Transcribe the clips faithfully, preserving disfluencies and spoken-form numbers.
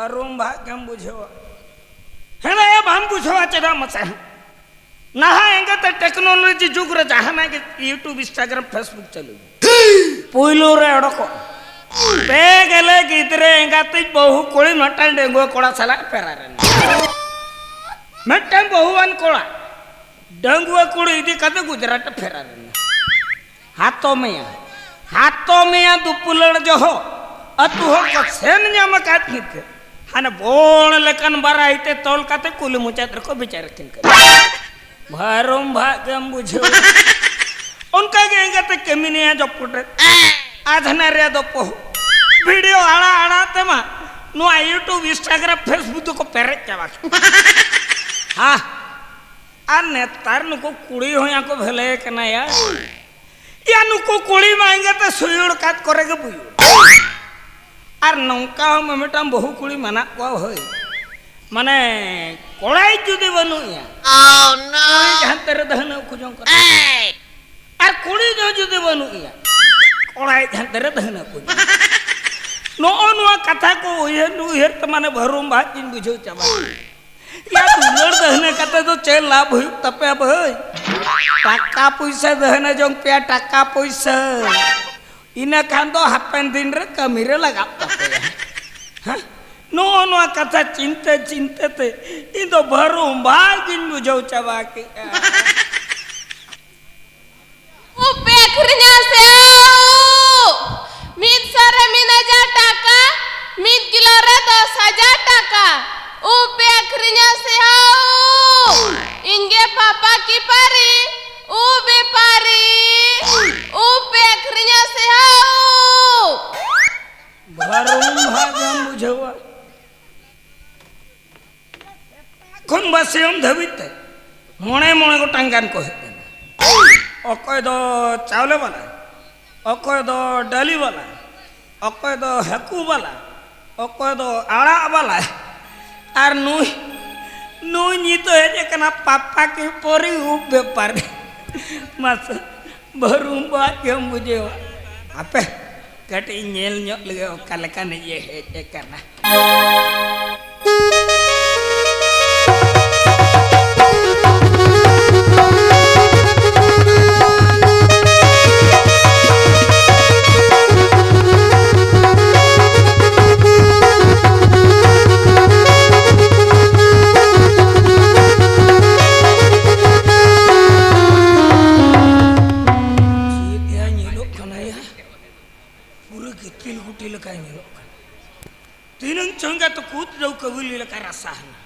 ᱟᱨᱩᱢ ᱵᱷᱟᱜ ᱜᱮᱢ ᱵᱩᱡᱷᱟᱹᱣᱟ᱾ ᱦᱮᱸ ᱭᱟ, ᱵᱟᱢ ᱵᱩᱡᱷᱟᱹᱣᱟ ᱪᱮᱫᱟᱜ ᱢᱟᱥᱮ? ᱱᱟᱦᱟᱜ ᱮᱸᱜᱟᱛᱮ ᱴᱮᱠᱱᱳᱞᱚᱡᱤ ᱡᱩᱜᱽ ᱨᱮ ᱡᱟᱦᱟᱱᱟᱜ ᱜᱮ YouTube, Instagram, Facebook ᱪᱟᱹᱞᱩ᱾ ᱯᱩᱭᱞᱩ ᱨᱮ ᱚᱰᱚᱠᱚᱜ ᱯᱮ ᱜᱮᱞᱮ ᱜᱤᱫᱽᱨᱟᱹ ᱮᱸᱜᱟᱛᱤᱡ ᱵᱟᱹᱦᱩ ᱠᱩᱲᱤ ᱢᱤᱫᱴᱟᱝ ᱰᱟᱺᱜᱩᱣᱟᱹ ᱠᱚᱲᱟ ᱥᱟᱞᱟᱜ ᱯᱮᱨᱟᱨ ᱮᱱᱟ᱾ ᱢᱤᱫᱴᱟᱝ ᱵᱟᱹᱦᱩᱣᱟᱱ ᱠᱚᱲᱟ ᱰᱟᱺᱜᱩᱣᱟᱹ ᱠᱩᱲᱤ ᱤᱫᱤ ᱠᱟᱛᱮ ᱜᱩᱡᱽᱨᱟᱴ ᱮ ᱯᱷᱮᱨᱟᱨ ᱮᱱᱟ᱾ ᱦᱟᱛᱚᱢᱮᱭᱟ, ᱦᱟᱛᱚᱢᱮᱭᱟ ᱫᱩᱯᱩᱞᱟᱹᱲ ᱡᱚᱦᱚᱜ ᱟᱹᱛᱩ ᱦᱚᱲ ᱠᱚ ᱥᱮᱱ ᱧᱟᱢ ᱟᱠᱟᱫ ᱧᱤᱫᱟᱹ ᱦᱟᱱᱮ ᱵᱚᱲ ᱞᱮᱠᱟᱱ ᱵᱟᱨᱟᱭ ᱛᱮ ᱛᱚᱞ ᱠᱟᱛᱮ ᱠᱩᱞᱦᱤ ᱢᱩᱪᱟᱹᱫ ᱨᱮᱠᱚ ᱵᱤᱪᱟᱹᱨ ᱟᱹᱠᱤᱱ ᱠᱟᱱᱟ᱾ ᱵᱷᱟᱨᱚᱢ ᱵᱷᱟᱜ ᱜᱮᱢ ᱵᱩᱡᱷᱟᱹᱣ᱾ ᱚᱱᱠᱟ ᱜᱮ ᱮᱸᱜᱟᱛᱮ ᱠᱟᱹᱢᱤᱱᱤᱭᱟ ᱡᱚᱯᱩᱴᱮᱫ ᱟᱫᱷᱱᱟ ᱨᱮ ᱫᱚ ᱯᱚᱦᱚ ᱵᱷᱤᱰᱤᱭᱳ ᱟᱲᱟ ᱟᱲᱟ ᱛᱮᱢᱟ ᱱᱚᱣᱟ YouTube, Instagram, Facebook ᱫᱚᱠᱚ ᱯᱮᱨᱮᱡ ᱪᱟᱵᱟ ᱠᱮᱫᱟ᱾ ᱦᱟ, ᱟᱨ ᱱᱮᱛᱟᱨ ᱱᱩᱠᱩ ᱠᱩᱲᱤ ᱦᱚᱸᱭᱟ ᱠᱚ ᱵᱷᱮᱞᱮ ᱠᱟᱱᱟ ᱭᱟ᱾ ᱭᱟ, ᱱᱩᱠᱩ ᱠᱩᱲᱤ ᱢᱟ ᱮᱸᱜᱟᱛᱮ ᱥᱩᱭᱩᱲ ᱠᱟᱛ ᱠᱚᱨᱮ ᱜᱮ ᱵᱩᱭᱩᱲ᱾ ᱟᱨ ᱱᱚᱝᱠᱟ ᱦᱚᱸ ᱢᱤᱢᱤᱫᱴᱟᱝ ᱵᱟᱹᱦᱩ ᱠᱩᱲᱤ ᱢᱮᱱᱟᱜ ᱠᱚᱣᱟ ᱦᱳᱭ᱾ ᱢᱟᱱᱮ, ᱠᱚᱲᱟᱭ ᱡᱩᱫᱤ ᱵᱟᱹᱱᱩᱜ ᱮᱭᱟ, ᱠᱩᱲᱤ ᱡᱟᱦᱟᱸ ᱛᱮᱨᱮ ᱫᱟᱹᱦᱱᱟᱹ ᱠᱷᱚᱡᱚᱝ ᱠᱟᱱᱟ᱾ ᱟᱨ ᱠᱩᱲᱤ ᱫᱚ ᱡᱩᱫᱤ ᱵᱟᱹᱱᱩᱜ ᱮᱭᱟ, ᱠᱚᱲᱟᱭ ᱡᱟᱦᱟᱸ ᱛᱮᱨᱮ ᱫᱟᱹᱦᱱᱟᱹ ᱠᱷᱚᱡᱚᱝ᱾ ᱱᱚᱜᱼᱚ ᱱᱚᱣᱟ ᱠᱟᱛᱷᱟ ᱠᱚ ᱩᱭᱦᱟᱹᱨ, ᱩᱭᱦᱟᱹᱨ ᱛᱮ ᱢᱟᱱᱮ ᱵᱷᱟᱹᱨᱩᱢ ᱵᱷᱟᱜ ᱜᱤᱧ ᱵᱩᱡᱷᱟᱹᱣ ᱪᱟᱵᱟ ᱠᱮᱫᱟ᱾ ᱭᱟ, ᱫᱩᱞᱟᱹᱲ ᱫᱟᱹᱦᱱᱟᱹ ᱠᱟᱛᱮ ᱫᱚ ᱪᱮᱫ ᱞᱟᱵᱷ ᱦᱩᱭᱩᱜ ᱛᱟᱯᱮᱭᱟ ᱵᱷᱟᱹᱭ? ᱴᱟᱠᱟ ᱯᱩᱭᱥᱟᱹ ᱫᱟᱹᱦᱱᱟᱹ ᱡᱚᱝ ᱯᱮᱭᱟ, ᱴᱟᱠᱟ ᱯᱩᱭᱥᱟᱹ᱾ ᱤᱱᱟᱹ ᱠᱷᱟᱱ ᱫᱚ ᱦᱟᱯᱮᱱ ᱫᱤᱱ ᱨᱮ ᱠᱟᱹᱢᱤ ᱨᱮ ᱞᱟᱜᱟᱜ ᱛᱟᱯᱮᱭᱟ᱾ ᱦᱮᱸ? ᱱᱚᱜᱼᱚ ᱱᱚᱣᱟ ᱠᱟᱛᱷᱟ ᱪᱤᱱᱛᱟᱹ ᱪᱤᱱᱛᱟᱹ ᱛᱮ ᱤᱧ ᱫᱚ ᱵᱷᱟᱹᱨᱩᱢ ᱵᱷᱟᱜ ᱜᱤᱧ ᱵᱩᱡᱷᱟᱹᱣ ᱪᱟᱵᱟ ᱠᱮᱫᱼᱟ᱾ ᱩᱵ ᱯᱮ ᱟᱹᱠᱷᱨᱤᱧᱟ ᱥᱮ ᱦᱟᱣ? ᱢᱤᱫ ᱥᱚ ᱨᱮ ᱢᱤᱫ ᱦᱟᱡᱟᱨ ᱴᱟᱠᱟ, ᱢᱤᱫ ᱠᱤᱞᱳ ᱨᱮ ᱫᱚᱥ ᱦᱟᱡᱟᱨ ᱴᱟᱠᱟ᱾ ᱩᱵ ᱯᱮ ᱟᱹᱠᱷᱨᱤᱧᱟ ᱥᱮ ᱦᱟᱣ? ᱤᱧ ᱜᱮ ᱯᱟᱯᱟ ᱠᱤᱯᱟᱨᱤ, ᱩᱵ ᱵᱮᱯᱟᱨᱤ᱾ ᱩᱵ ᱯᱮ ᱟᱹᱠᱷᱨᱤᱧᱟ ᱥᱮ ᱦᱟᱣ? ᱵᱷᱟᱨᱚᱢ ᱵᱷᱟᱜ ᱜᱮᱢ ᱵᱩᱡᱷᱟᱹᱣᱟ᱾ ᱠᱷᱚᱱ ᱵᱟᱹᱥᱭᱟᱹᱢ ᱫᱷᱟᱹᱵᱤᱡ ᱛᱮ ᱢᱚᱬᱮ, ᱢᱚᱬᱮ ᱜᱚᱴᱟᱝ ᱜᱟᱱ ᱠᱚ ᱦᱮᱡ ᱮᱱᱟ᱾ ᱚᱠᱚᱭ ᱫᱚ ᱪᱟᱣᱞᱮ ᱵᱟᱞᱟ, ᱚᱠᱚᱭ ᱫᱚ ᱰᱟᱹᱞᱤ ᱵᱟᱞᱟ, ᱚᱠᱚᱭ ᱫᱚ ᱦᱟᱹᱠᱩ ᱵᱟᱞᱟ, ᱚᱠᱚᱭ ᱫᱚ ᱟᱲᱟᱜ ᱵᱟᱞᱟ, ᱟᱨ ᱱᱩᱭ, ᱱᱩᱭ ᱱᱤᱛ ᱫᱚ ᱦᱮᱡ ᱟᱠᱟᱱᱟ ᱯᱟᱯᱟ ᱠᱤ ᱯᱚᱨᱤ ᱩᱵ ᱵᱮᱯᱟᱨ᱾ ᱢᱟᱥᱮ, ᱵᱷᱟᱹᱨᱩᱢ ᱵᱷᱟᱜ ᱜᱮᱢ ᱵᱩᱡᱷᱟᱹᱣᱟ᱾ ᱟᱯᱮ ᱠᱟᱹᱴᱤᱡ ᱤᱧ ᱧᱮᱞ ᱧᱚᱜ ᱞᱮᱜᱮ ᱚᱠᱟ ᱞᱮᱠᱟᱱᱤᱡ ᱮ ᱦᱮᱡ ᱟᱠᱟᱱᱟ᱾ ᱪᱮᱫ ᱭᱟ ᱧᱮᱞᱚᱜ ᱠᱟᱱᱟ ᱭᱟ? ᱯᱩᱨᱟᱹ ᱜᱤᱛᱤᱞ ᱜᱩᱴᱤ ᱞᱮᱠᱟᱭ ᱧᱮᱞᱚᱜ ᱠᱟᱱᱟ᱾ ᱛᱤᱱᱟᱹᱝ ᱪᱚᱝ ᱜᱮ ᱛᱚ ᱠᱩᱫ ᱨᱮ ᱠᱟᱹᱣᱞᱤ ᱞᱮᱠᱟ ᱨᱟᱥᱟ ᱦᱮᱱᱟᱜ᱾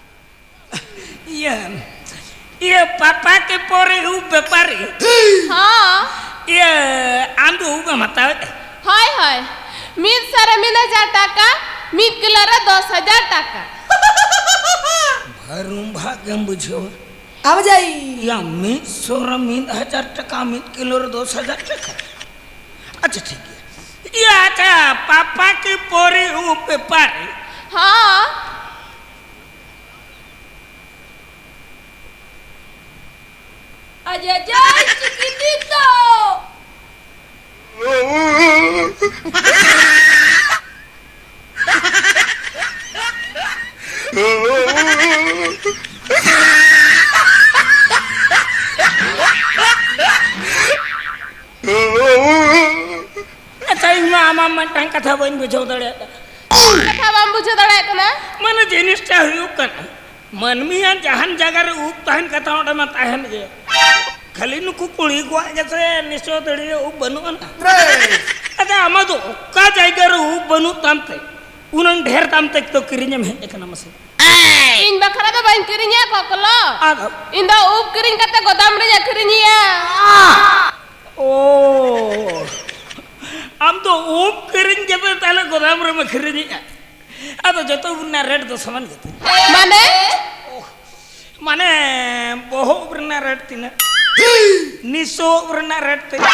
ᱤᱭᱟᱹ, ᱤᱭᱟᱹ, ᱯᱟᱯᱟ ᱠᱮ ᱯᱚᱨᱮ ᱩᱵ ᱵᱮᱯᱟᱨᱤ᱾ ᱦᱚᱸ᱾ ᱤᱭᱟᱹ, ᱟᱢ ᱫᱚ ᱩᱵ ᱮᱢ ᱦᱟᱛᱟᱣᱮᱫ? ᱦᱳᱭ, ᱦᱳᱭ᱾ ᱢᱤᱫ ᱥᱟᱨᱮ ᱢᱤᱫ ᱦᱟᱡᱟᱨ ᱴᱟᱠᱟ, ᱢᱤᱫ ᱠᱤᱞᱳ ᱨᱮ ᱫᱚᱥ ᱦᱟᱡᱟᱨ ᱴᱟᱠᱟ᱾ ᱵᱷᱟᱹᱨᱩᱢ ᱵᱷᱟᱜ ᱜᱮᱢ ᱵᱩᱡᱷᱟᱹᱣᱟ᱾ ᱟᱵ ᱡᱟᱭ᱾ ᱭᱟ, ᱢᱤᱫ ᱥᱚ ᱨᱮ ᱢᱤᱫ ᱦᱟᱡᱟᱨ ᱴᱟᱠᱟ, ᱢᱤᱫ ᱠᱤᱞᱳ ᱨᱮ ᱫᱚᱥ ᱦᱟᱡᱟᱨ ᱴᱟᱠᱟ᱾ ᱟᱪᱪᱷᱟ, ᱴᱷᱤᱠ ᱜᱮᱭᱟ᱾ ᱤᱭᱟᱹ, ᱟᱪᱪᱷᱟ, ᱯᱟᱯᱟ ᱠᱮ ᱯᱚᱨᱮ ᱩᱵ ᱵᱮᱯᱟᱨᱤ᱾ ᱦᱚᱸ᱾ ᱟᱡᱟᱡᱟᱭ, ᱪᱤᱠᱤᱛᱤᱛᱚ᱾ ᱟᱪᱪᱷᱟ, ᱤᱧ ᱢᱟ ᱟᱢᱟᱜ ᱢᱤᱫᱴᱟᱝ ᱠᱟᱛᱷᱟ ᱵᱟᱹᱧ ᱵᱩᱡᱷᱟᱹᱣ ᱫᱟᱲᱮᱭᱟᱜ ᱠᱟᱱᱟ᱾ ᱠᱟᱛᱷᱟ ᱵᱟᱢ ᱵᱩᱡᱷᱟᱹᱣ ᱫᱟᱲᱮᱭᱟᱜ ᱠᱟᱱᱟ? ᱢᱟᱱᱮ, ᱡᱤᱱᱤᱥᱴᱟ ᱦᱩᱭᱩᱜ ᱠᱟᱱᱟ, ᱢᱟᱹᱱᱢᱤᱭᱟᱜ ᱡᱟᱦᱟᱱ ᱡᱟᱭᱜᱟ ᱨᱮ ᱩᱵ ᱛᱟᱦᱮᱱ ᱠᱟᱛᱷᱟ, ᱚᱸᱰᱮ ᱢᱟ ᱛᱟᱦᱮᱱ ᱜᱮ᱾ ᱠᱷᱟᱹᱞᱤ ᱱᱩᱠᱩ ᱠᱩᱲᱤ ᱠᱚᱣᱟᱜ ᱜᱮᱥᱮ ᱱᱤᱥᱪᱚᱭ ᱫᱟᱲᱮ ᱩᱵ ᱵᱟᱹᱱᱩᱜ ᱟᱱᱟ᱾ ᱨᱮ᱾ ᱟᱪᱪᱷᱟ, ᱟᱢᱟᱜ ᱫᱚ ᱚᱠᱟ ᱡᱟᱭᱜᱟ ᱨᱮ ᱩᱵ ᱵᱟᱹᱱᱩᱜ ᱛᱟᱢ ᱛᱮ ᱩᱱᱟᱹᱝ ᱰᱷᱮᱨ ᱫᱟᱢ ᱛᱮ ᱫᱚ ᱠᱤᱨᱤᱧ ᱮᱢ ᱦᱮᱡ ᱟᱠᱟᱱᱟ ᱢᱟᱥᱮ? ᱤᱧ ᱵᱟᱠᱷᱨᱟ ᱫᱚ ᱵᱟᱹᱧ ᱠᱤᱨᱤᱧᱟ, ᱠᱚᱠᱞᱚ᱾ ᱟᱫᱚ? ᱤᱧ ᱫᱚ ᱩᱵ ᱠᱤᱨᱤᱧ ᱠᱟᱛᱮ ᱜᱚᱫᱟᱢ ᱨᱤᱧ ᱟᱹᱠᱷᱨᱤᱧᱮᱭᱟ᱾ ᱳ, ᱟᱢ ᱫᱚ ᱩᱵ ᱠᱤᱨᱤᱧ ᱠᱟᱛᱮ ᱛᱟᱦᱞᱮ ᱜᱚᱫᱟᱢ ᱨᱮᱢ ᱟᱹᱠᱷᱨᱤᱧᱮᱜᱼᱟ? ᱟᱫᱚ ᱡᱚᱛᱚ ᱩᱵ ᱨᱮᱱᱟᱜ ᱨᱮᱴ ᱫᱚ ᱥᱚᱢᱟᱱ ᱜᱮᱛᱮ? ᱢᱟᱱᱮ? ᱢᱟᱱᱮ, ᱵᱚᱦᱚᱜ ᱩᱵ ᱨᱮᱱᱟᱜ ᱨᱮᱴ ᱛᱤᱱᱟᱹᱜ? ᱱᱤᱥᱚ ᱩᱵ ᱨᱮᱱᱟᱜ ᱨᱮᱴ ᱛᱤᱱᱟᱹᱜ?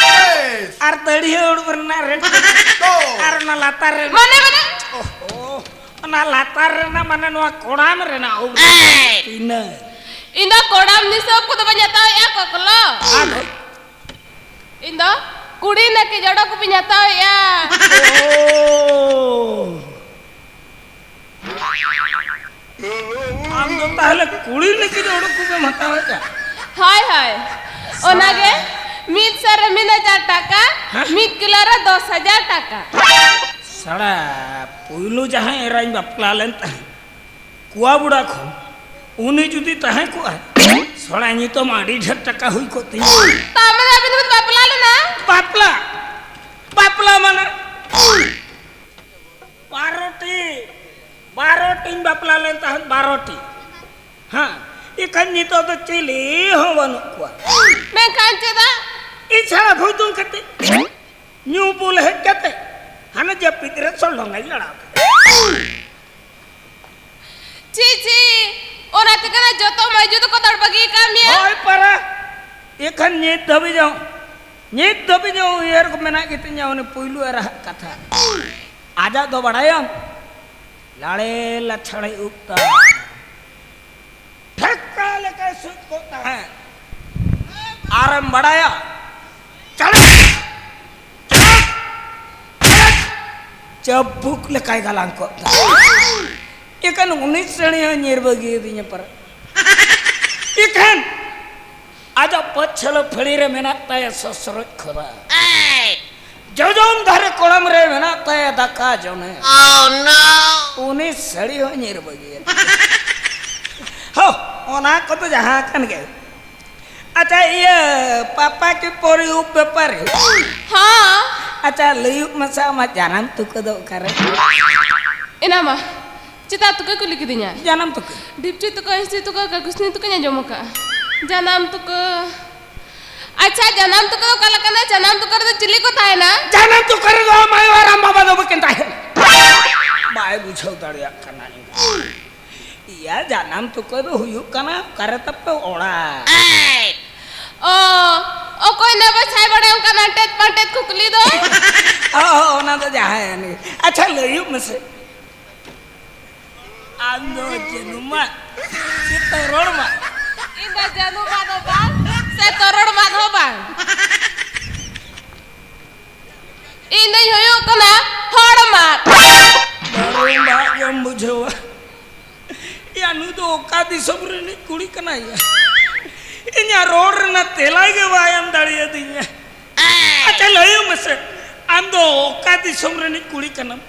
ᱟᱨ ᱫᱟᱹᱲᱦᱤᱭᱟᱹ ᱩᱵ ᱨᱮᱱᱟᱜ ᱨᱮᱴ ᱛᱤᱱᱟᱹᱜ? ᱟᱨ ᱚᱱᱟ ᱞᱟᱛᱟᱨ ᱨᱮ? ᱢᱟᱱᱮ, ᱢᱟᱱᱮ? ᱚᱱᱟ ᱞᱟᱛᱟᱨ ᱨᱮᱱᱟᱜ, ᱢᱟᱱᱮ, ᱱᱚᱣᱟ ᱠᱚᱲᱟᱢ ᱨᱮᱱᱟᱜ ᱩᱵ ᱨᱮᱱᱟᱜ ᱛᱤᱱᱟᱹᱜ? ᱤᱧ ᱫᱚ ᱠᱚᱲᱟᱢ ᱱᱤᱥᱚ ᱩᱵ ᱠᱚᱫᱚ ᱵᱟᱹᱧ ᱦᱟᱛᱟᱣᱮᱜᱼᱟ, ᱠᱚᱠᱞᱚ᱾ ᱟᱫᱚ? ᱤᱧ ᱫᱚ ᱠᱩᱲᱤ ᱞᱟᱹᱜᱤᱫ ᱡᱚᱲᱚ ᱠᱚᱵᱤᱱ ᱦᱟᱛᱟᱣᱮᱫᱼᱟ? ᱳ᱾ ᱟᱢ ᱫᱚ ᱛᱟᱦᱞᱮ ᱠᱩᱲᱤ ᱞᱟᱹᱜᱤᱫ ᱡᱚᱲᱚ ᱠᱚᱵᱮᱢ ᱦᱟᱛᱟᱣᱮᱫᱼᱟ? ᱦᱳᱭ, ᱦᱳᱭ᱾ ᱚᱱᱟᱜᱮ ᱢᱤᱫ ᱥᱮᱨ ᱨᱮ ᱢᱤᱫ ᱦᱟᱡᱟᱨ ᱴᱟᱠᱟ, ᱦᱮᱸ? ᱢᱤᱫ ᱠᱤᱞᱳ ᱨᱮ ᱫᱚᱥ ᱦᱟᱡᱟᱨ ᱴᱟᱠᱟ᱾ ᱥᱟᱲᱟ, ᱯᱩᱭᱞᱩ ᱡᱟᱦᱟᱸᱭ ᱮᱨᱟᱧ ᱵᱟᱯᱞᱟ ᱞᱮᱱ ᱛᱟᱦᱮᱸᱫ, ᱠᱩᱣᱟᱵᱩᱲᱟ ᱠᱷᱚᱱ, ᱩᱱᱤ ᱡᱩᱫᱤ ᱛᱟᱦᱮᱸ ᱠᱚᱜᱼᱟᱭ, ᱥᱟᱲᱟ, ᱱᱤᱛᱚᱜ ᱢᱟ ᱟᱹᱰᱤ ᱰᱷᱮᱨ ᱴᱟᱠᱟ ᱦᱩᱭ ᱠᱚᱜ ᱛᱤᱧᱟ᱾ ᱛᱟᱨ ᱢᱟᱱᱮ ᱟᱹᱵᱤᱱ ᱫᱚᱵᱤᱱ ᱵᱟᱯᱞᱟ ᱞᱮᱱᱟ? ᱵᱟᱯᱞᱟ? ᱵᱟᱯᱞᱟ ᱢᱟᱱᱮ? ᱵᱟᱨᱚᱴᱤ, ᱵᱟᱨᱚᱴᱤᱧ ᱵᱟᱯᱞᱟ ᱞᱮᱱ ᱛᱟᱦᱮᱸᱫ, ᱵᱟᱨᱚᱴᱤ᱾ ᱦᱮᱸ, ᱤᱠᱷᱟᱹᱱ ᱱᱤᱛᱚᱜ ᱫᱚ ᱪᱤᱞᱤ ᱦᱚᱸ ᱵᱟᱹᱱᱩᱜ ᱠᱚᱣᱟ᱾ ᱢᱮᱱᱠᱷᱟᱱ ᱪᱮᱫᱟᱜ? ᱤᱧ ᱥᱟᱲᱟ ᱵᱷᱩᱭᱫᱩᱝ ᱠᱟᱛᱮ, ᱧᱩ ᱵᱩᱞ ᱦᱮᱡ ᱠᱟᱛᱮ, ᱦᱟᱱᱮ ᱡᱟᱹᱯᱤᱫ ᱨᱮ ᱥᱚᱞᱚᱝ ᱮ ᱞᱟᱲᱟᱣ ᱠᱮᱫᱟ᱾ ᱪᱤ, ᱪᱤ, ᱚᱱᱟ ᱛᱮᱜᱮ ᱱᱟ ᱡᱚᱛᱚ ᱢᱟᱹᱭᱡᱩ ᱫᱚᱠᱚ ᱫᱟᱹᱲ ᱵᱟᱹᱜᱤ ᱠᱟᱜ ᱢᱮᱭᱟ᱾ ᱦᱳᱭ ᱯᱟᱨᱟ, ᱤᱠᱷᱟᱹᱱ ᱱᱤᱛ ᱫᱷᱟᱹᱵᱤᱡ ᱦᱚᱸ, ᱱᱤᱛ ᱫᱷᱟᱹᱵᱤᱡ ᱦᱚᱸ ᱩᱭᱦᱟᱹᱨ ᱠᱚ ᱢᱮᱱᱟᱜ ᱜᱮᱛᱤᱧᱟ ᱩᱱᱤ ᱯᱩᱭᱞᱩ ᱮᱨᱟᱦᱟᱜ ᱠᱟᱛᱷᱟ᱾ ᱟᱡᱟᱜ ᱫᱚ ᱵᱟᱲᱟᱭᱟᱢ, ᱞᱟᱲᱮ ᱞᱟᱪᱷᱟᱲᱮ ᱩᱵ ᱛᱟᱭ᱾ ᱴᱷᱮᱠᱟ ᱞᱮᱠᱟᱭ ᱥᱩᱫ ᱠᱚᱜ ᱛᱟᱦᱮᱸᱫ᱾ ᱟᱨᱮᱢ ᱵᱟᱲᱟᱭᱟ, ᱪᱟᱲᱟᱠ, ᱪᱟᱲᱟᱠ, ᱪᱟᱲᱟᱠ, ᱪᱟᱹᱵᱩᱠ ᱞᱮᱠᱟᱭ ᱜᱟᱞᱟᱝ ᱠᱚᱜ ᱛᱟᱦᱮᱸᱫ᱾ ᱤᱠᱷᱟᱹᱱ ᱩᱱᱤ ᱥᱟᱹᱲᱤ ᱦᱚᱸ ᱧᱤᱨ ᱵᱟᱹᱜᱤᱭᱟᱫᱤᱧᱟ ᱯᱟᱨᱟ᱾ ᱤᱠᱷᱟᱹᱱ ᱟᱡᱟᱜ ᱯᱟᱹᱪᱷᱞᱟᱹ ᱯᱷᱟᱹᱲᱤ ᱨᱮ ᱢᱮᱱᱟᱜ ᱛᱟᱭᱟ ᱥᱚᱥᱨᱚᱡ ᱠᱷᱚᱫᱟ᱾ ᱡᱚᱡᱚᱢ ᱫᱷᱟᱨᱮ ᱠᱚᱲᱟᱢ ᱨᱮ ᱢᱮᱱᱟᱜ ᱛᱟᱭᱟ ᱫᱟᱠᱟ ᱡᱚᱱᱮ᱾ Oh, no! ᱩᱱᱤ ᱥᱟᱹᱲᱤ ᱦᱚᱸ ᱧᱤᱨ ᱵᱟᱹᱜᱤᱭᱟᱫ᱾ ᱦᱚ, ᱚᱱᱟ ᱠᱚᱫᱚ ᱡᱟᱦᱟᱸ ᱠᱟᱱ ᱜᱮ᱾ ᱟᱪᱪᱷᱟ, ᱤᱭᱟᱹ, ᱯᱟᱯᱟ ᱠᱤ ᱯᱚᱨᱤ ᱩᱯ ᱵᱮᱯᱟᱨᱤ? ᱦᱚᱸ᱾ ᱟᱪᱪᱷᱟ, ᱞᱟᱹᱭᱩᱜ ᱢᱮᱥᱮ, ᱟᱢᱟᱜ ᱡᱟᱱᱟᱢ ᱛᱩᱠᱟᱹ ᱫᱚ ᱚᱠᱟᱨᱮ? ᱮᱱᱟᱢᱟ, ᱪᱮᱫᱟᱜ ᱛᱩᱠᱟᱹ ᱠᱩᱞᱤ ᱠᱤᱫᱤᱧᱟ? ᱡᱟᱱᱟᱢ ᱛᱩᱠᱟᱹ᱾ ᱰᱷᱤᱯᱪᱩ ᱛᱩᱠᱟᱹ, ᱦᱤᱸᱥᱤ ᱛᱩᱠᱟᱹ, ᱠᱟᱹᱠᱩᱥᱱᱤ ᱛᱩᱠᱟᱹᱧ ᱟᱸᱡᱚᱢ ᱟᱠᱟᱫᱼᱟ᱾ ᱡᱟᱱᱟᱢ ᱛᱩᱠᱟᱹ᱾ ᱟᱪᱪᱷᱟ, ᱡᱟᱱᱟᱢ ᱛᱩᱠᱟᱹ ᱫᱚ ᱚᱠᱟ ᱞᱮᱠᱟᱱᱟ? ᱡᱟᱱᱟᱢ ᱛᱩᱠᱟᱹ ᱨᱮᱫᱚ ᱪᱤᱞᱤ ᱠᱚ ᱛᱟᱦᱮᱱᱟ? ᱡᱟᱱᱟᱢ ᱛᱩᱠᱟᱹ ᱨᱮᱫᱚ ᱟᱢ ᱟᱭᱳ ᱟᱨ ᱟᱢ ᱵᱟᱵᱟ ᱫᱚ ᱵᱟᱹᱠᱤᱱ ᱛᱟᱦᱮᱱᱟ᱾ ᱵᱟᱭ ᱵᱩᱡᱷᱟᱹᱣ ᱫᱟᱲᱮᱭᱟᱜ ᱠᱟᱱᱟ ᱤᱧ᱾ ᱤᱭᱟ, ᱡᱟᱱᱟᱢ ᱛᱩᱠᱟᱹ ᱫᱚ ᱦᱩᱭᱩᱜ ᱠᱟᱱᱟ ᱚᱠᱟᱨᱮ ᱛᱟᱯᱮ ᱚᱲᱟᱜ? ᱚ, ᱚᱠᱚᱭ ᱱᱟ ᱵᱟᱪᱷᱟᱭ ᱵᱟᱲᱟᱭ ᱚᱱᱠᱟᱱ ᱟᱴᱮᱫ ᱯᱟᱴᱮᱫ ᱠᱩᱠᱞᱤ ᱫᱚ? ᱚ, ᱚᱱᱟ ᱫᱚ ᱡᱟᱦᱟᱸᱭ ᱟᱱᱤ᱾ ᱟᱪᱪᱷᱟ, ᱞᱟᱹᱭᱩᱜ ᱢᱮᱥᱮ, ᱟᱢ ᱫᱚ ᱡᱟᱹᱱᱩᱢᱟᱜ ᱥᱮ ᱛᱚᱨᱚᱲ ᱢᱟᱜ? ᱤᱧ ᱫᱚ ᱡᱟᱹᱱᱩᱢᱟᱜ ᱫᱚ ᱵᱟᱝ, ᱥᱮ ᱛᱚᱨᱚᱲ ᱢᱟᱜ ᱦᱚᱸ ᱵᱟᱝ᱾ ᱤᱧ ᱫᱚᱧ ᱦᱩᱭᱩᱜ ᱠᱟᱱᱟ ᱦᱚᱲ ᱢᱟᱫ᱾ ᱵᱟᱨᱚ ᱢᱟᱫ ᱜᱮᱢ ᱵᱩᱡᱷᱟᱹᱣᱟ᱾ ᱭᱟ, ᱱᱩᱭ ᱫᱚ ᱚᱠᱟ ᱫᱤᱥᱚᱢ ᱨᱤᱱᱤᱡ ᱠᱩᱲᱤ ᱠᱟᱱᱟᱭ ᱭᱟ? ᱤᱧᱟᱹᱜ ᱨᱚᱲ ᱨᱮᱱᱟᱜ ᱛᱮᱞᱟ ᱜᱮ ᱵᱟᱭ ᱮᱢ ᱫᱟᱲᱮᱭᱟᱫᱤᱧᱟ᱾ ᱟᱪᱪᱷᱟ, ᱞᱟᱹᱭ ᱢᱮᱥᱮ, ᱟᱢ ᱫᱚ ᱚᱠᱟ ᱫᱤᱥᱚᱢ ᱨᱤᱱᱤᱡ ᱠᱩᱲᱤ ᱠᱟᱱᱟᱢ?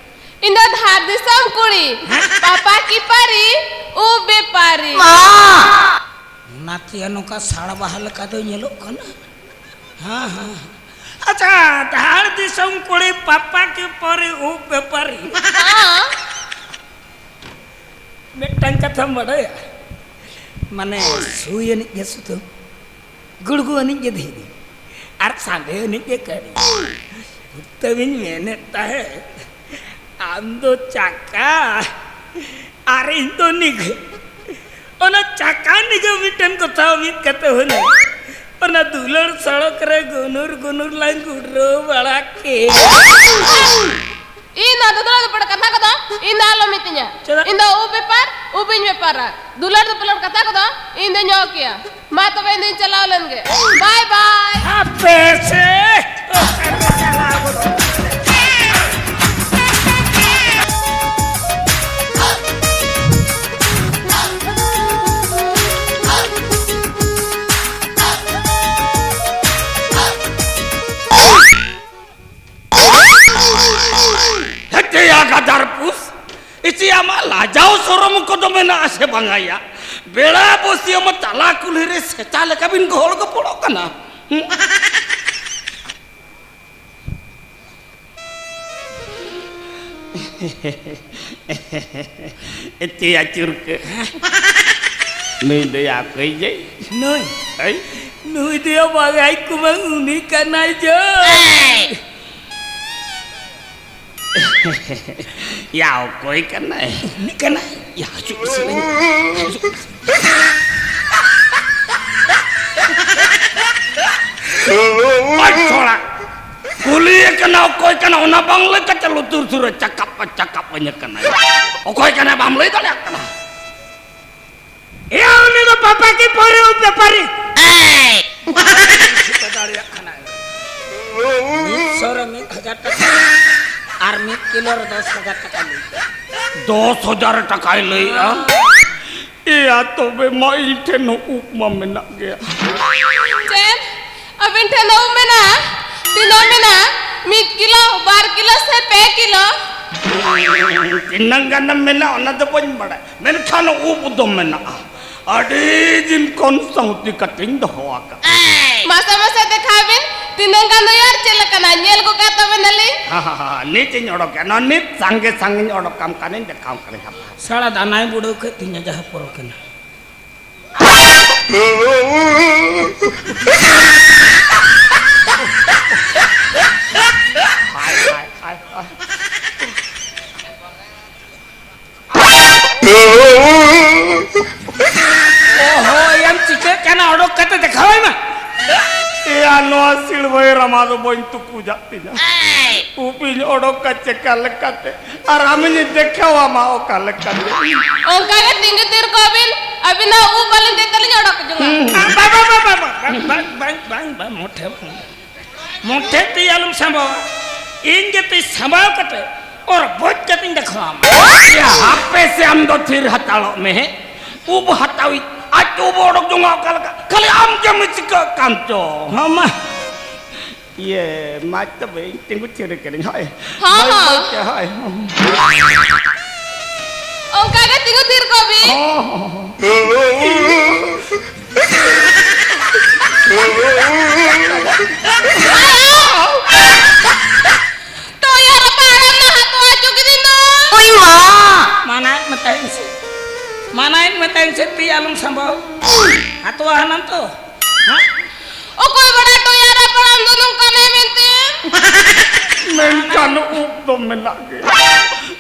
ᱤᱧ ᱫᱚ ᱫᱷᱟᱲ ᱫᱤᱥᱚᱢ ᱠᱩᱲᱤ᱾ ᱦᱮᱸ? ᱯᱟᱯᱟ ᱠᱤ ᱯᱟᱨᱤ, ᱩᱵ ᱵᱮᱯᱟᱨᱤ᱾ ᱚᱱᱟᱛᱮ ᱱᱚᱝᱠᱟ ᱥᱟᱲ ᱵᱟᱦᱟ ᱞᱮᱠᱟ ᱫᱚ ᱧᱮᱞᱚᱜ ᱠᱟᱱᱟ᱾ ᱦᱮᱸ, ᱦᱮᱸ᱾ ᱟᱪᱪᱷᱟ, ᱫᱷᱟᱲ ᱫᱤᱥᱚᱢ ᱠᱩᱲᱤ, ᱯᱟᱯᱟ ᱠᱤ ᱯᱟᱨᱤ, ᱩᱵ ᱵᱮᱯᱟᱨᱤ᱾ ᱦᱮᱸ᱾ ᱢᱤᱫᱴᱟᱝ ᱠᱟᱛᱷᱟᱢ ᱵᱟᱰᱟᱭᱟ? ᱢᱟᱱᱮ, ᱥᱩᱭ ᱟᱹᱱᱤᱡ ᱜᱮ ᱥᱩᱛᱟᱹᱢ, ᱜᱩᱲᱜᱩ ᱟᱹᱱᱤᱡ ᱜᱮ ᱫᱷᱤᱨᱤ, ᱟᱨ ᱥᱟᱸᱰᱮ ᱟᱹᱱᱤᱡ ᱜᱮ ᱠᱟᱹᱨᱤ᱾ ᱩᱛᱟᱹᱨᱤᱧ ᱢᱮᱱᱮᱫ ᱛᱟᱦᱮᱸᱫ, ᱟᱢ ᱫᱚ ᱪᱟᱠᱟ ᱟᱨ ᱤᱧ ᱫᱚ ᱱᱤᱜᱷᱟᱹ᱾ ᱚᱱᱟ ᱪᱟᱠᱟ ᱱᱤᱜᱷᱟᱹ ᱢᱤᱫᱴᱮᱱ ᱠᱚᱛᱷᱟ ᱢᱤᱫ ᱠᱟᱛᱮ ᱦᱩᱱᱟᱹᱝ ᱚᱱᱟ ᱫᱩᱞᱟᱹᱲ ᱥᱚᱲᱚᱠ ᱨᱮ ᱜᱩᱱᱩᱨ ᱜᱩᱱᱩᱨ ᱞᱟᱝ ᱜᱩᱰᱨᱟᱹᱣ ᱵᱟᱲᱟ ᱠᱮ᱾ ᱤᱧ ᱫᱚ ᱫᱩᱞᱟᱹᱲ ᱫᱩᱯᱞᱟᱹᱲ ᱠᱟᱛᱷᱟ ᱠᱚᱫᱚ ᱤᱧ ᱫᱚ ᱟᱞᱚᱢ ᱢᱤᱛᱟᱹᱧᱟ᱾ ᱪᱮᱫᱟᱜ? ᱤᱧ ᱫᱚ ᱩᱵ ᱵᱮᱯᱟᱨ, ᱩᱵ ᱤᱧ ᱵᱮᱯᱟᱨᱟ᱾ ᱫᱩᱞᱟᱹᱲ ᱫᱩᱯᱞᱟᱹᱲ ᱠᱟᱛᱷᱟ ᱠᱚᱫᱚ ᱤᱧ ᱫᱚᱧ ᱚᱦᱚ ᱠᱮᱭᱟ᱾ ᱢᱟ ᱛᱚᱵᱮ ᱤᱧ ᱫᱚᱧ ᱪᱟᱞᱟᱣ ᱞᱮᱱ ᱜᱮ᱾ ᱵᱟᱭ ᱵᱟᱭ᱾ ᱦᱟᱯᱮ ᱥᱮ᱾ ᱦᱮᱴᱮᱭᱟ ᱜᱟᱫᱟᱨ ᱯᱩᱥ, ᱤᱪᱤ ᱟᱢᱟᱜ ᱞᱟᱡᱟᱣ ᱥᱚᱨᱚᱢ ᱠᱚᱫᱚ ᱢᱮᱱᱟᱜᱼᱟ ᱥᱮ ᱵᱟᱝᱟ ᱭᱟ? ᱵᱮᱲᱟ ᱵᱚᱥᱤᱭᱟᱹᱢ ᱛᱟᱞᱟ ᱠᱩᱞᱦᱤ ᱨᱮ ᱥᱮᱛᱟ ᱞᱮᱠᱟ ᱵᱤᱱ ᱜᱚᱦᱚᱲ ᱜᱚᱯᱚᱲᱚᱜ ᱠᱟᱱᱟ᱾ ᱦᱩᱸ? ᱮᱛᱮ ᱟᱹᱪᱩᱨ ᱠᱮ᱾ ᱱᱩᱭ ᱫᱚᱭᱟ ᱚᱠᱚᱭ ᱡᱮ? ᱱᱩᱭ? ᱦᱳᱭ᱾ ᱱᱩᱭ ᱫᱚᱭᱟ ᱵᱟᱲᱟᱭ ᱠᱚ ᱵᱟᱝ, ᱩᱱᱤ ᱠᱟᱱᱟᱭ ᱡᱮ᱾ ᱭᱟ, ᱚᱠᱚᱭ ᱠᱟᱱᱟᱭ? ᱩᱱᱤ ᱠᱟᱱᱟᱭ᱾ ᱭᱟ, ᱦᱤᱡᱩᱜ ᱢᱮᱥᱮ᱾ ᱟᱡ ᱛᱷᱚᱲᱟ ᱠᱩᱞᱤᱭᱮ ᱠᱟᱱᱟ, ᱚᱠᱚᱭ ᱠᱟᱱᱟ, ᱚᱱᱟ ᱵᱟᱝ ᱞᱟᱹᱭ ᱠᱟᱛᱮ ᱞᱩᱛᱩᱨ ᱥᱩᱨ ᱨᱮ ᱪᱟᱠᱟᱯ ᱪᱟᱠᱟᱯ ᱟᱹᱧ ᱠᱟᱱᱟ᱾ ᱚᱠᱚᱭ ᱠᱟᱱᱟ ᱵᱟᱢ ᱞᱟᱹᱭ ᱫᱟᱲᱮᱭᱟᱜ ᱠᱟᱱᱟ? ᱮᱭᱟ, ᱩᱱᱤ ᱫᱚ ᱯᱟᱯᱟ ᱠᱤ ᱯᱟᱨᱤ, ᱩᱵ ᱵᱮᱯᱟᱨᱤ᱾ ᱴᱷᱤᱠᱟᱹ ᱫᱟᱲᱮᱭᱟᱜ ᱠᱟᱱᱟ᱾ ᱢᱤᱫ ᱥᱚ ᱨᱮ ᱢᱤᱫ ᱦᱟᱡᱟᱨ ᱴᱟᱠᱟ ᱟᱨ ᱢᱤᱫ ᱠᱤᱞᱳ ᱨᱮ ᱫᱚᱥ ᱦᱟᱡᱟᱨ ᱴᱟᱠᱟ ᱞᱟᱹᱭ᱾ ᱫᱚᱥ ᱦᱟᱡᱟᱨ ᱴᱟᱠᱟᱭ ᱞᱟᱹᱭᱮᱜᱼᱟ? ᱮᱭᱟ, ᱛᱚᱵᱮ ᱢᱟ ᱤᱧ ᱴᱷᱮᱱ ᱦᱚᱸ ᱩᱵ ᱢᱟ ᱢᱮᱱᱟᱜ ᱜᱮᱭᱟ᱾ ᱪᱮᱫ? ᱟᱹᱵᱤᱱ ᱴᱷᱮᱱ ᱫᱚ ᱩᱵ ᱢᱮᱱᱟᱜᱼᱟ? ᱛᱤᱱᱟᱹᱜ ᱢᱮᱱᱟᱜᱼᱟ? ᱢᱤᱫ ᱠᱤᱞᱳ, ᱵᱟᱨ ᱠᱤᱞᱳ ᱥᱮ ᱯᱮ ᱠᱤᱞᱳ? ᱛᱤᱱᱟᱹᱝ ᱜᱟᱱᱮᱢ ᱢᱮᱱᱟ, ᱚᱱᱟ ᱫᱚ ᱵᱟᱹᱧ ᱵᱟᱲᱟᱭᱟ, ᱢᱮᱱᱠᱷᱟᱱ ᱩᱵ ᱫᱚ ᱢᱮᱱᱟᱜᱼᱟ᱾ ᱟᱹᱰᱤ ᱫᱤᱱ ᱠᱷᱚᱱ ᱥᱟᱶᱛᱤ ᱠᱟᱛᱮᱧ ᱫᱚᱦᱚ ᱟᱠᱟᱫ᱾ ᱢᱟᱥᱮ, ᱢᱟᱥᱮ ᱫᱮᱠᱷᱟᱣ ᱵᱤᱱ, ᱛᱤᱱᱟᱹᱝ ᱜᱟᱱ ᱫᱚ ᱭᱟᱨ ᱪᱮᱫ ᱞᱮᱠᱟᱱᱟ? ᱧᱮᱞ ᱜᱚᱜ ᱠᱟᱜ ᱛᱟᱵᱮᱱᱟᱞᱤᱧ᱾ ᱦᱟ, ᱦᱟ, ᱦᱟ, ᱱᱤᱛ ᱤᱧ ᱚᱰᱚᱠᱮᱜᱼᱟ, ᱱᱚᱣᱟ ᱱᱤᱛ ᱥᱟᱸᱜᱮ ᱥᱟᱸᱜᱮᱧ ᱚᱰᱚᱠ ᱠᱟᱢ ᱠᱟᱱᱟᱧ, ᱫᱮᱠᱷᱟᱣ ᱠᱟᱹᱱᱟᱹᱧ ᱦᱟᱯᱮ᱾ ᱥᱟᱲᱟ ᱫᱟᱱᱟᱭ ᱵᱩᱰᱟᱹᱣ ᱠᱮᱫ ᱛᱤᱧᱟ ᱡᱟᱦᱟᱸ ᱯᱚᱨᱚᱵᱽ ᱠᱟᱱᱟ᱾ ᱚᱦᱚ, ᱮᱭᱟᱢ ᱪᱤᱠᱟᱹᱜ ᱠᱟᱱᱟ? ᱚᱰᱚᱠ ᱠᱟᱛᱮ ᱫᱮᱠᱷᱟᱣᱟᱭ ᱢᱮ᱾ ᱮᱭᱟ, ᱱᱚᱣᱟ ᱥᱤᱲᱵᱷᱟᱹᱭ ᱨᱟᱢᱟ ᱫᱚ ᱵᱟᱹᱧ ᱛᱩᱠᱩᱡᱟᱜ ᱛᱤᱧᱟ᱾ ᱩᱵᱤᱧ ᱚᱰᱚᱠᱟ ᱪᱮᱠᱟ ᱞᱮᱠᱟᱛᱮ? ᱟᱨ ᱟᱢᱤᱧ ᱫᱮᱠᱷᱟᱣᱟᱢᱟ ᱚᱠᱟ ᱞᱮᱠᱟᱛᱮ? ᱚᱱᱠᱟ ᱜᱮ ᱛᱤᱸᱜᱩ ᱛᱷᱤᱨ ᱠᱚᱜ ᱵᱤᱱ, ᱟᱹᱵᱤᱱᱟᱜ ᱩᱵ ᱟᱹᱞᱤᱧ ᱛᱮ ᱛᱟᱹᱞᱤᱧ ᱚᱰᱚᱠ ᱡᱚᱝᱟ᱾ ᱦᱩᱸ᱾ ᱵᱟᱝ, ᱵᱟᱝ, ᱵᱟᱝ, ᱢᱚᱴᱷᱮ ᱵᱟᱝ᱾ ᱢᱚᱴᱷᱮ ᱛᱤ ᱟᱞᱚᱢ ᱥᱟᱢᱵᱟᱣᱟ, ᱤᱧ ᱜᱮ ᱛᱤ ᱥᱟᱢᱵᱟᱣ ᱠᱟᱛᱮ ᱚᱨ ᱵᱚᱡ ᱠᱟᱛᱮᱧ ᱫᱮᱠᱷᱟᱣᱟᱢᱟ᱾ ᱮᱭᱟ, ᱦᱟᱯᱮ ᱥᱮ, ᱟᱢ ᱫᱚ ᱛᱷᱤᱨ ᱦᱟᱛᱟᱲᱚᱜ ᱢᱮ ᱦᱮᱸ᱾ ᱩᱵ ᱦᱟᱛᱟᱣᱤᱡ ᱟᱡ ᱩᱵ ᱚᱰᱚᱠ ᱡᱚᱝᱟ ᱚᱠᱟ ᱞᱮᱠᱟ? ᱠᱷᱟᱹᱞᱤ ᱟᱢ ᱜᱮᱢ ᱪᱤᱠᱟᱹᱜ ᱠᱟᱱ ᱪᱚ᱾ ᱦᱚᱸ ᱢᱟ᱾ ᱤᱭᱟᱹ, ᱢᱟ ᱛᱚᱵᱮ ᱤᱧ ᱛᱤᱸᱜᱩ ᱛᱷᱤᱨ ᱠᱟᱹᱱᱟᱹᱧ, ᱦᱳᱭ᱾ ᱦᱚᱸ, ᱵᱟᱹᱭ ᱦᱚᱸ᱾ ᱵᱟᱹᱭ ᱛᱮ, ᱦᱳᱭ᱾ ᱚᱱᱠᱟ ᱜᱮ ᱛᱤᱸᱜᱩ ᱛᱷᱤᱨ ᱠᱚᱜ ᱵᱤᱱ᱾ ᱦᱚᱸ, ᱦᱚᱸ, ᱦᱚᱸ᱾ ᱴᱚᱭᱟ ᱨᱟᱯᱟᱜ ᱦᱟᱲᱟᱢ ᱱᱟᱦᱟᱜ ᱛᱚᱣᱟ ᱦᱚᱪᱚ ᱠᱤᱫᱤᱧ ᱫᱚ᱾ ᱩᱭ ᱢᱟ! ᱢᱟᱱᱟᱭᱮᱫ ᱢᱮᱛᱟᱭᱟᱹᱧ ᱥᱮ, ᱢᱟᱱᱟᱭᱮᱫ ᱢᱮᱛᱟᱭᱟᱹᱧ ᱥᱮ, ᱛᱤ ᱟᱞᱚᱢ ᱥᱟᱢᱵᱟᱣ᱾ ᱦᱟᱛᱣᱟ ᱦᱟᱱᱟᱢ ᱛᱚ᱾ ᱦᱮᱸ? ᱚᱠᱚᱭ ᱵᱟᱲᱟᱭ ᱴᱚᱭᱟ ᱨᱟᱯᱟᱜ ᱦᱟᱲᱟᱢ ᱫᱚ ᱱᱚᱝᱠᱟᱱᱟᱭ ᱢᱮᱱᱛᱮ᱾ ᱢᱮᱱᱠᱷᱟᱱ ᱩᱵ ᱫᱚ ᱢᱮᱱᱟᱜ ᱜᱮᱭᱟ᱾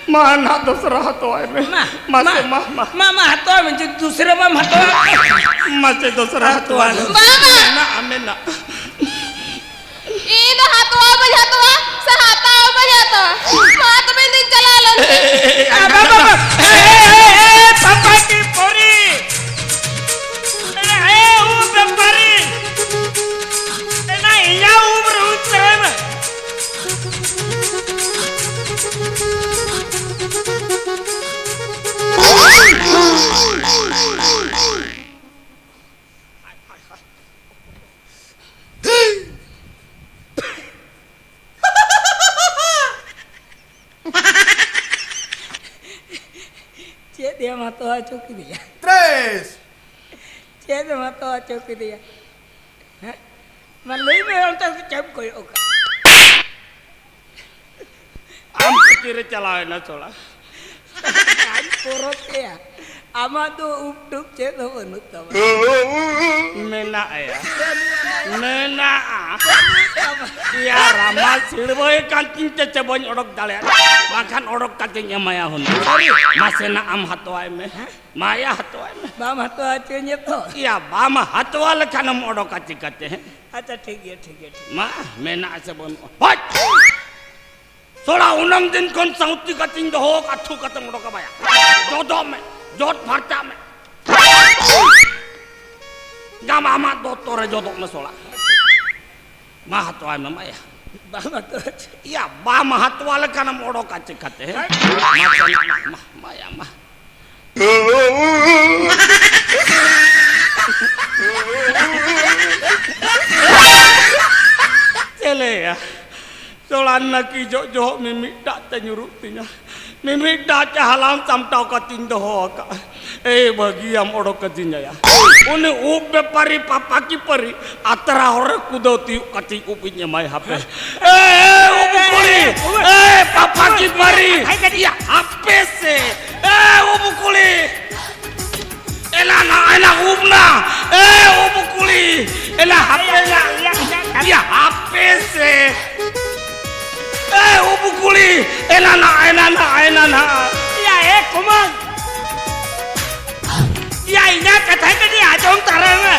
ᱢᱟ ᱱᱟᱦᱟᱜ ᱫᱚᱥᱨᱟ ᱦᱟᱛᱣᱟᱭ ᱢᱮ᱾ ᱢᱟ, ᱢᱟᱥᱮ, ᱢᱟ, ᱢᱟ, ᱢᱟ᱾ ᱢᱟ, ᱢᱟ, ᱦᱟᱛᱣᱟ ᱢᱮ, ᱡᱩᱫᱤ ᱫᱩᱥᱨᱟᱹ ᱵᱟᱢ ᱦᱟᱛᱣᱟ᱾ ᱢᱟᱥᱮ, ᱫᱚᱥᱨᱟ ᱦᱟᱛᱣᱟ ᱦᱟᱛᱣᱟ ᱢᱮ᱾ ᱢᱮ᱾ ᱵᱟᱝ, ᱵᱟᱝ᱾ ᱢᱮᱱᱟᱜᱼᱟ, ᱢᱮᱱᱟᱜᱼᱟ᱾ ᱤᱧ ᱫᱚ ᱦᱟᱛᱣᱟ ᱵᱟᱹᱧ ᱦᱟᱛᱣᱟ, ᱥᱮ ᱦᱟᱛᱟᱣ ᱵᱟᱹᱧ ᱦᱟᱛᱟᱣᱟ᱾ ᱢᱟ ᱛᱚᱵᱮ ᱤᱧ ᱫᱩᱧ ᱪᱟᱞᱟᱣ ᱞᱮᱱ ᱜᱮ᱾ ᱮ, ᱮ, ᱮ, ᱮ, ᱮ, ᱯᱟᱯᱟ ᱠᱤ ᱯᱚᱨᱤ᱾ ᱮ, ᱮ, ᱩᱵ ᱵᱮᱯᱟᱨᱤ᱾ ᱮ, ᱱᱟ, ᱤᱧᱟᱹᱜ ᱩᱵ ᱨᱮ ᱩᱵ ᱛᱟᱦᱮᱱᱟ᱾ ᱪᱮᱫ ᱮᱢ ᱦᱟᱛᱟᱣ ᱦᱚᱪᱚ ᱠᱮᱫᱮᱭᱟ? ᱛᱨᱮᱥ᱾ ᱪᱮᱫ ᱮᱢ ᱦᱟᱛᱟᱣ ᱦᱚᱪᱚ ᱠᱮᱫᱮᱭᱟ? ᱦᱮᱸ? ᱢᱟ ᱞᱟᱹᱭ ᱢᱮ, ᱚᱱᱛᱮ ᱫᱚ ᱪᱮᱫ ᱮᱢ ᱠᱚᱭᱚᱜ ᱠᱟᱜ? ᱟᱢ ᱠᱚ ᱛᱤᱨᱮ ᱪᱟᱞᱟᱣ ᱮᱱᱟ ᱥᱚᱲᱟ? ᱟᱢ ᱯᱚᱨᱚᱵᱽ ᱮᱭᱟ, ᱟᱢᱟᱜ ᱫᱚ ᱩᱯ ᱴᱩᱯ ᱪᱮᱫ ᱦᱚᱸ ᱵᱟᱹᱱᱩᱜ ᱛᱟᱢᱟ᱾ ᱢᱮᱱᱟᱜ ᱮᱭᱟ, ᱢᱮᱱᱟᱜᱼᱟ᱾ ᱭᱟ ᱨᱟᱢᱟ, ᱥᱤᱲᱵᱟᱹᱭ ᱠᱟᱱ ᱛᱤᱧ ᱛᱮ ᱪᱮ ᱵᱟᱹᱧ ᱚᱰᱚᱠ ᱫᱟᱲᱮᱭᱟᱜᱼᱟ, ᱵᱟᱝᱠᱷᱟᱱ ᱚᱰᱚᱠ ᱠᱟᱛᱮᱧ ᱮᱢᱟᱭᱟ ᱦᱩᱱᱟᱹᱝ᱾ ᱥᱟᱹᱨᱤ? ᱱᱟᱥᱮᱱᱟᱜ ᱟᱢ ᱦᱟᱛᱣᱟᱭ ᱢᱮ᱾ ᱦᱮᱸ? ᱢᱟᱭᱟ ᱦᱟᱛᱣᱟᱭ ᱢᱮ᱾ ᱵᱟᱢ ᱦᱟᱛᱣᱟ ᱦᱚᱪᱚᱧᱟ ᱛᱚ? ᱭᱟ, ᱵᱟᱢ ᱦᱟᱛᱣᱟ ᱞᱮᱠᱷᱟᱱᱮᱢ ᱚᱰᱚᱠᱟ ᱪᱤᱠᱟᱹᱛᱮ, ᱦᱮᱸ? ᱟᱪᱪᱷᱟ, ᱴᱷᱤᱠ ᱜᱮᱭᱟ, ᱴᱷᱤᱠ ᱜᱮᱭᱟ, ᱴᱷᱤᱠ ᱜᱮᱭᱟ᱾ ᱢᱟ, ᱢᱮᱱᱟᱜᱼᱟ ᱥᱮ ᱵᱟᱹᱱᱩᱜᱼᱟ? ᱦᱚᱪ! ᱥᱚᱲᱟ, ᱩᱱᱟᱹᱝ ᱫᱤᱱ ᱠᱷᱚᱱ ᱥᱟᱶᱛᱤ ᱠᱟᱛᱮᱧ ᱫᱚᱦᱚ ᱟᱠᱟᱫ, ᱛᱷᱩ ᱠᱟᱛᱮᱢ ᱚᱰᱚᱠᱟ ᱵᱟᱭᱟ᱾ ᱡᱚᱫᱚᱜ ᱢᱮ, ᱡᱚᱫ ᱯᱷᱟᱨᱪᱟᱜ ᱢᱮ᱾ ᱜᱟᱢ ᱟᱢᱟᱜ ᱫᱚᱛᱚ ᱨᱮ ᱡᱚᱫᱚᱜ ᱢᱮ ᱥᱚᱲᱟ᱾ ᱢᱟ ᱦᱟᱛᱣᱟᱭ ᱢᱮ, ᱢᱟᱭᱟ᱾ ᱵᱟᱢ ᱦᱟᱛᱣᱟ ᱦᱚᱪᱚ᱾ ᱭᱟ, ᱵᱟᱢ ᱦᱟᱛᱣᱟ ᱞᱮᱠᱷᱟᱱᱮᱢ ᱚᱰᱚᱠᱟ ᱪᱤᱠᱟᱹᱛᱮ, ᱦᱮᱸ? ᱢᱟ, ᱢᱟ, ᱢᱟ, ᱢᱟᱭᱟ, ᱢᱟ᱾ ᱪᱮᱞᱮᱭᱟ, ᱥᱚᱲᱟ ᱱᱟᱹᱠᱤ ᱡᱚᱜ ᱡᱚᱦᱚᱜ ᱢᱤᱢᱤᱫᱴᱟᱜ ᱛᱮ ᱧᱩᱨᱩᱜ ᱛᱤᱧᱟ, ᱢᱤᱢᱤᱫᱴᱟᱜ ᱛᱮ ᱦᱟᱞᱟᱝ ᱥᱟᱢᱴᱟᱣ ᱠᱟᱛᱮᱧ ᱫᱚᱦᱚ ᱟᱠᱟᱫᱼᱟ᱾ ᱮᱭ ᱵᱷᱟᱹᱜᱤᱭᱟᱢ ᱚᱰᱚᱠ ᱠᱟᱹᱫᱤᱧᱟᱭᱟ᱾ ᱩᱱᱤ ᱩᱵ ᱵᱮᱯᱟᱨᱤ ᱯᱟᱯᱟ ᱠᱤ ᱯᱟᱹᱨᱤ ᱟᱛᱨᱟ ᱦᱚᱨ ᱨᱮ ᱠᱩᱫᱟᱹᱣ ᱛᱤᱭᱩᱜ ᱠᱟᱛᱮᱧ ᱩᱵ ᱤᱧ ᱮᱢᱟᱭ ᱦᱟᱯᱮ᱾ ᱮ, ᱮ, ᱩᱵ ᱠᱩᱲᱤ, ᱮ, ᱯᱟᱯᱟ ᱠᱤ ᱯᱟᱹᱨᱤ, ᱤᱭᱟ, ᱦᱟᱯᱮ ᱥᱮ, ᱮ, ᱩᱵ ᱠᱩᱲᱤ, ᱮᱞᱟ ᱱᱟ, ᱮᱞᱟ ᱩᱵ ᱱᱟ, ᱮ, ᱩᱵ ᱠᱩᱲᱤ, ᱮᱞᱟ ᱦᱟᱯᱮ ᱱᱟ, ᱤᱭᱟ, ᱦᱟᱯᱮ ᱥᱮ, ᱮ, ᱩᱵ ᱠᱩᱲᱤ, ᱮᱞᱟ ᱱᱟ, ᱮᱞᱟ ᱱᱟ, ᱮᱞᱟ ᱱᱟ᱾ ᱭᱟ, ᱮ, ᱠᱚᱢᱟᱞ᱾ ᱭᱟ, ᱤᱧᱟᱹᱜ ᱠᱟᱛᱷᱟ ᱠᱟᱹᱴᱤᱡ ᱟᱸᱡᱚᱢ ᱛᱟᱨᱟᱭ ᱢᱮ᱾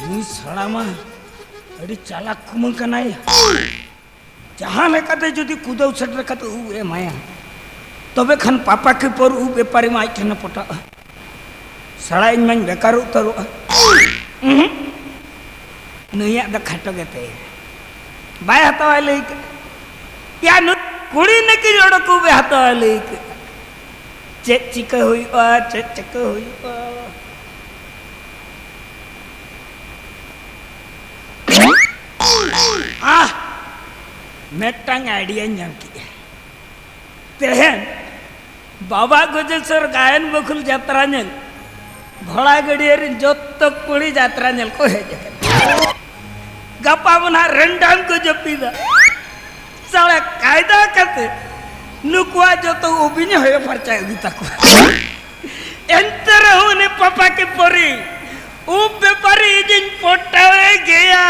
ᱱᱩᱭ ᱥᱟᱲᱟ ᱢᱟ ᱟᱹᱰᱤ ᱪᱟᱞᱟᱠ ᱠᱩᱢᱟᱹᱝ ᱠᱟᱱᱟᱭ᱾ ᱡᱟᱦᱟᱸ ᱞᱮᱠᱟᱛᱮ ᱡᱩᱫᱤ ᱠᱩᱫᱟᱹᱣ ᱥᱮᱴᱮᱨ ᱠᱟᱛᱮ ᱩᱵ ᱮ ᱮᱢᱟᱭᱟ, ᱛᱚᱵᱮ ᱠᱷᱟᱱ ᱯᱟᱯᱟ ᱠᱤ ᱯᱟᱹᱨᱤ ᱩᱵ ᱵᱮᱯᱟᱨᱤ ᱢᱟ ᱟᱡ ᱴᱷᱮᱱ ᱮ ᱯᱚᱴᱟᱜᱼᱟ᱾ ᱥᱟᱲᱟ, ᱤᱧ ᱢᱟᱧ ᱵᱮᱠᱟᱨ ᱩᱛᱟᱹᱨᱚᱜᱼᱟ᱾ ᱩᱸᱦᱩᱸ᱾ ᱱᱩᱭᱟᱜ ᱫᱚ ᱠᱷᱟᱴᱚ ᱜᱮ ᱛᱟᱭᱟ᱾ ᱵᱟᱭ ᱦᱟᱛᱟᱣᱟᱭ ᱞᱟᱹᱭ ᱠᱮᱫ᱾ ᱭᱟ, ᱱᱩᱭ ᱠᱩᱲᱤ ᱱᱟᱹᱠᱤᱱ ᱚᱰᱚᱠ ᱩᱵ ᱮ ᱦᱟᱛᱟᱣᱟᱭ ᱞᱟᱹᱭ ᱠᱮᱫ᱾ ᱪᱮᱫ ᱪᱤᱠᱟᱹ ᱦᱩᱭᱩᱜᱼᱟ, ᱪᱮᱫ ᱪᱤᱠᱟᱹ ᱦᱩᱭᱩᱜᱼᱟ? ᱢᱤᱫᱴᱟᱝ ᱟᱭᱰᱤᱭᱟᱧ ᱧᱟᱢ ᱠᱮᱫᱼᱟ᱾ ᱛᱮᱦᱮᱧ ᱵᱟᱵᱟ ᱜᱚᱡᱮᱥᱚᱨ ᱜᱟᱭᱟᱱ ᱵᱟᱹᱠᱷᱩᱞ ᱡᱟᱛᱨᱟ ᱧᱮᱞ ᱜᱷᱚᱲᱟ ᱜᱟᱹᱰᱤᱭᱟᱹ ᱨᱮᱱ ᱡᱚᱛᱚ ᱠᱩᱲᱤ ᱡᱟᱛᱨᱟ ᱧᱮᱞ ᱠᱚ ᱦᱮᱡ ᱟᱠᱟᱱᱟ᱾ ᱜᱟᱯᱟ ᱵᱚ ᱱᱟᱦᱟᱜ ᱨᱮᱱᱰᱟᱢ ᱠᱚ ᱡᱟᱹᱯᱤᱫᱟ᱾ ᱥᱟᱲᱟ ᱠᱟᱭᱫᱟ ᱠᱟᱛᱮ ᱱᱩᱠᱩᱣᱟᱜ ᱡᱚᱛᱚ ᱩᱵᱤᱧ ᱦᱚᱭᱚ ᱯᱷᱟᱨᱪᱟ ᱤᱫᱤ ᱛᱟᱠᱚᱣᱟ᱾ ᱮᱱᱛᱮ ᱨᱮᱦᱚᱸ ᱩᱱᱤ ᱯᱟᱯᱟ ᱠᱤ ᱯᱚᱨᱤ ᱩᱵ ᱵᱮᱯᱟᱨᱤ ᱤᱧᱤᱧ ᱯᱚᱴᱟᱣᱮ ᱜᱮᱭᱟ᱾